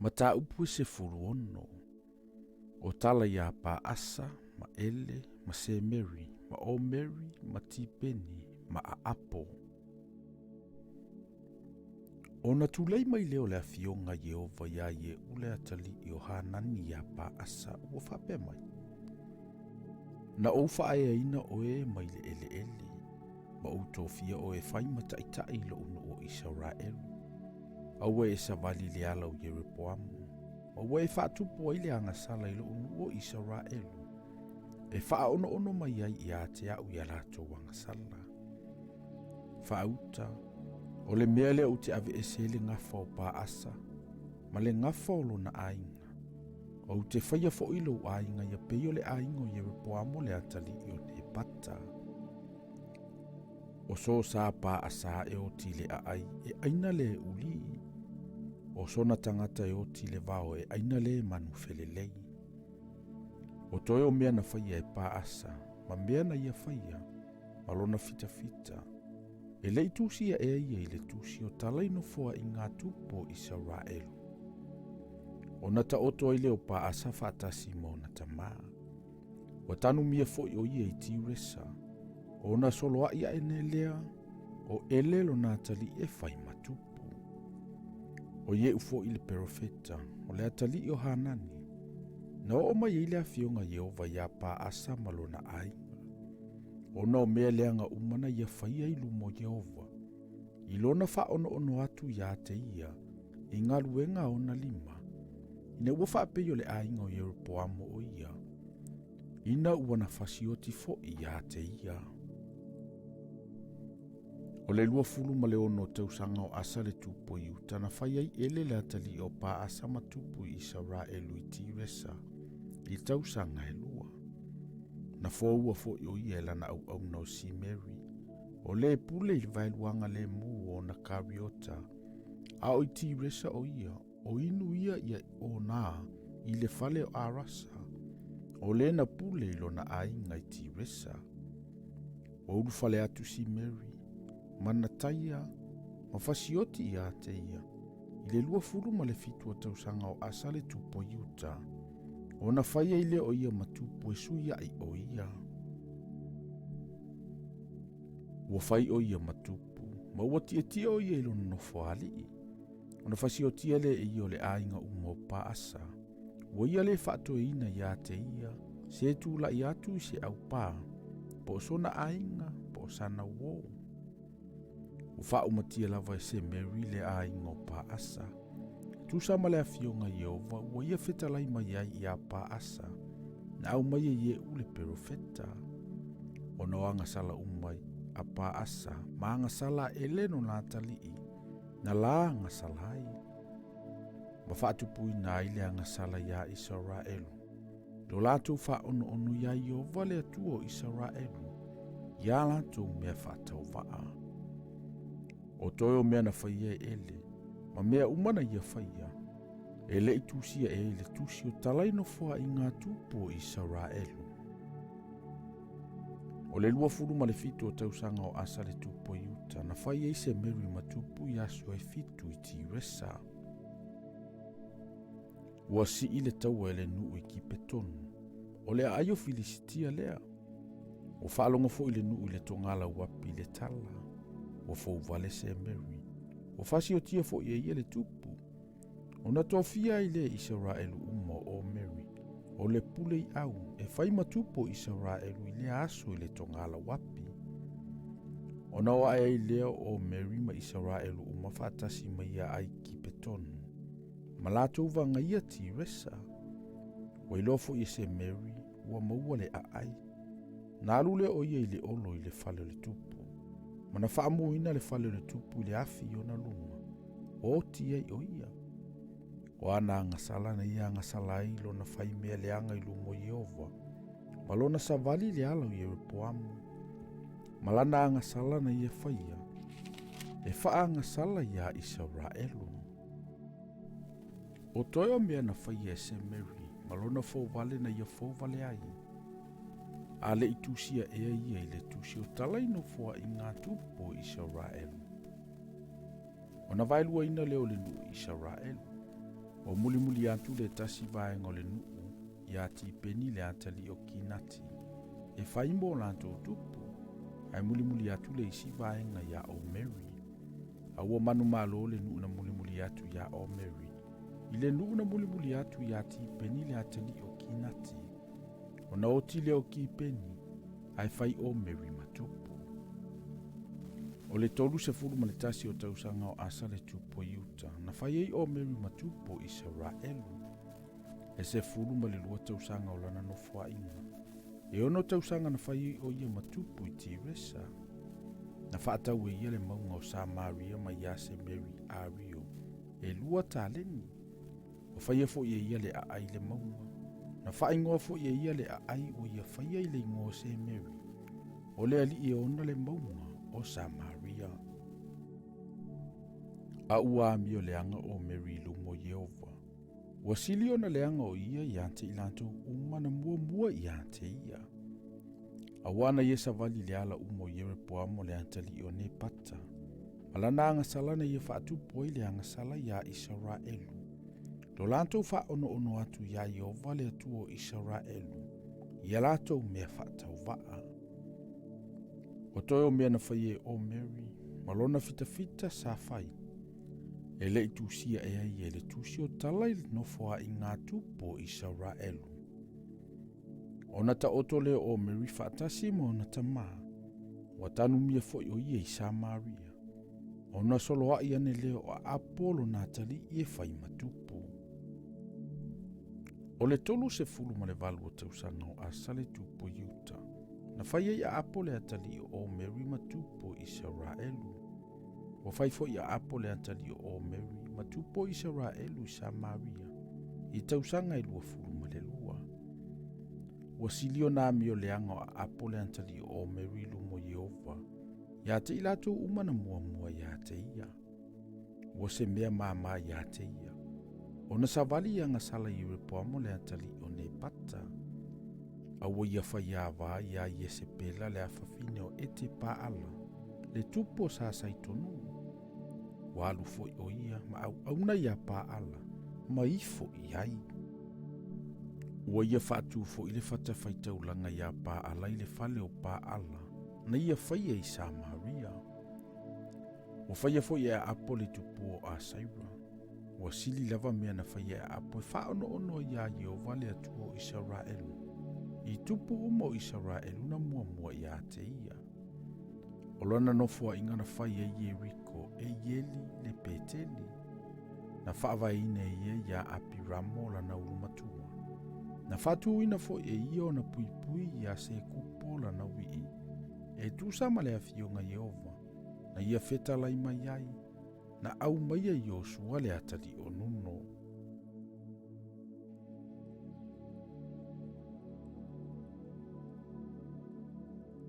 Mataupu e 16. O tala iā Paasa ma Ele ma Semeri ma Omeri ma Tipeni ma Aapo. Ona tulai mai lea o le afioga a Ieova iā Iehu le atalii o Hanani iā Paasa ua faapea mai, Na ou faaeaina oe mai le eleele, ma ou tofia oe e fai ma taitai i lou nuu o Isaraelu. Aua e savali i le ala o Ieropoamu, ma ua e faatupu ai le agasala i lou nuu o Isaraelu, e faaonoono mai ai ia te au i a latou agasala. Faauta, o le mea lea ou te aveese ai le gafa o Paasa, ma le gafa o lona aiga, Ou te faia foi lou aiga ia pei o le aiga o Ieropoamo le atalii o Nepata. O so sa Paasa e oti i le aai e aina le uli, o sona tagata e oti i le vao e aina le manu felelei. O toe o mea na faia e Paasa, ma mea na ia faia, ma lona fitafita, e le i tusia ea ia i le tusi o tala i nofoaiga a tupu o Isaraelu. Ona taoto ai lea o Paasa faatasi ma ona tamā. Ua tanumia foi o ia i Tiresa, ona soloai ae nei lea o Ele lona atalii e fai ma tupu. O Ieu foi le perofeta, o le atalii o Hanani, na oo mai ai le afioga a Ieova iā Paasa ma lona aiga, ona o mea leaga uma na ia faia i luma o Ieova, i lona faaonoono atu iā te ia i galuega a ona lima, ina ua faapei o le aiga o Ieropoamo o ia, ina ua na fasioti foi iā te ia. O le 26 tausaga o Asa le tupu o Iuta na fai ai Ele le atalii o Paasa ma tupu i Isaraelu i Tiresa i tausaga e lua. Na foua foi o ia e lana auauna o Simeri, o le pule i le vaeluaga lemu o ona kariota, a o i Tiresa o ia, o inu ia ia ona i le fale o Arasa, o le na pule i lona aiga i Tiresa. Ua ulufale atu Simeri, ma Nataia, ma fasioti ia te ia, i le 27 o tausaga o Asa le tupu o Iuta, ona fai ai lea o ia ma tupu e sui ai o ia. Ua fai o ia ma tupu, ma ua tietie o ia i lona nofo alii. Ona fasiotia lea e ia o le aiga uma o Paasa. Ua ia le faatoeina ia te ia, se tulai atu i se aupā, po o sona aiga, po o sana uō. Ua faaumatia lava e Semeri le aiga o Paasa. Tusa ma le afioga Ieova ua ia fetalai mai ai iā Paasa, na aumai e Iehu le perofeta. Ona o agasala uma a Paasa ma agasala a Ele lona atalii, na la agasala ai, ma faatupuina ai le agasala iā Isaraelu, lo latou faaonoono iā Ieova le Atua o Isaraelu, iā latou mea faatauvaa. O toe o mea na faia e Ele, ma mea uma na ia faia, e le i tusia ea i le tusi o tala i nofoaiga a tupu o Isaraelu. O le 27 o tausaga o Asa le tupu o Iuta, na fai ai Semeri ma tupu i aso e fitu i Tiresa. Ua sii le taua e le nuu i Kipetonu, o le aai o Filisitia lea. Ua faalogo foi le nuu i le togala uapi i le tala. Ua fouvale Semeri. Ua fasiotia foi e ia le tupu. Ona tofia ai lea Isaraelu uma o Omeri, o le pule i au, e fai ma tupu o Isaraelu i lea aso i le togala uapi. Ona o ae ai lea o Omeri ma Isaraelu uma faatasi ma ia ai Kipetonu, ma latou vagaia Tiresa. Ua iloa foi e Semeri ua maua le aai. Na alu lea o ia i le olo i le fale o le tupu, ma na faamuina le fale o le tupu i le afi i ona luga, ua oti ai o ia. O ana agasala na ia agasala ai lona fai mea leaga i luma o Ieova, ma lona savali i le ala o Ieropoamu, ma lana agasala na ia faia, e faaagasala iā Isaraelu. O toe o mea na faia e Semeri ma lona fouvale na ia fouvale ai, a le i tusia ea ia i le tusi o tala i nofoaiga a tupu o Isaraelu. Ona vaeluaina lea o le nuu i Isaraelu. Ua mulimuli atu le tasi vaega o le nuu iā Tipeni le atalii o Kinati e fai mo latou tupu, ae mulimuli atu le isi vaega iā Omeri. A ua manumalo le nuu na mulimuli atu iā Omeri i le nuu na mulimuli atu iā Tipeni le atalii o Kinati. Ona oti lea o Kipeni, ae fai Omeri ma tupu. O le 31 o tausaga o Asa le tupu o Iuta, na fai ai Omeri ma tupu o Isaraelu. E 12 tausaga o lana nofoaiga. E 6 tausaga na fai ai o ia ma tupu i Tiresa. Na faatau e ia le mauga o Samaria mai ia Semeri Ario, e 2 taleni. Ua faia foi e ia le aai i le mauga. Na faaigoa foi e ia le aai ua ia faia i le igoa o Semeri, o le alii e ona le mauga o Samaria. A ua amio leaga o Meri i luma o Ieova. Ua sili ona leaga o ia ia te i latou uma na muamua ia te ia. Auā na ia savali i le ala uma o Ierepoamo le atalii o Nepata, ma lana agasala na ia faatupu ai le agasala iā Isaraelu, lo latou faaonoono atu iā Ieova le Atua o Isaraelu i a latou mea faatauvaa. O toe o mea na faia e Omeri ma lona fitafita sa fai, e le i tusia ea ia i le tusi o tala i le nofoaiga a tupu o Isaraelu. Ona taoto lea o Omeri faatasi ma ona tamā, ua tanumia foi o ia i Samaria, ona soloai ane lea o Aapo lona atalii e fai ma tupu. O le 38 o tausaga o Asa le tupu o Iuta, na fai ai Aapo le atalii o Omeri ma tupu o Isaraelu. Ua fai foi Aapo le atalii o Omeri ma tupu o Isaraelu i Samaria i tausaga e 22. Ua sili ona amio leaga o Aapo le atalii o Omeri i luma o Ieova, ia te i latou uma na muamua ia te ia. Ua se mea māmā ia te ia, ona savali i agasala i Ierepoamo le atalii o Nepata. A ua ia faiāvā iā Iesepela le afafine o Ete Paala, le tupu o sa Saitonu. Ua alu foi o ia ma auauna iā Paala ma ifo i ai. Ua ia faatu foi le fatafaitaulaga iā Paala i le fale o Paala na ia faia i Samaria. Ua faia foi e Aapo le tupua o Asaira. Ua sili lava mea na faia e Aapo e faaonoono ai iā Ieova le Atua o Isaraelu, i tupu uma o Isaraelu na muamua ia te ia. O lona nofoaiga na fai ai Ieriko e Ieli le Peteli, na faavaeina e ia iā Apiramo lana ulu matua. Na faatuina foi e ia ona puipui iā Sekupo lana wii, e tusa ma le afioga Ieova, na ia fetalai mai ai, na aumaia Iosua le atalii o Nunu.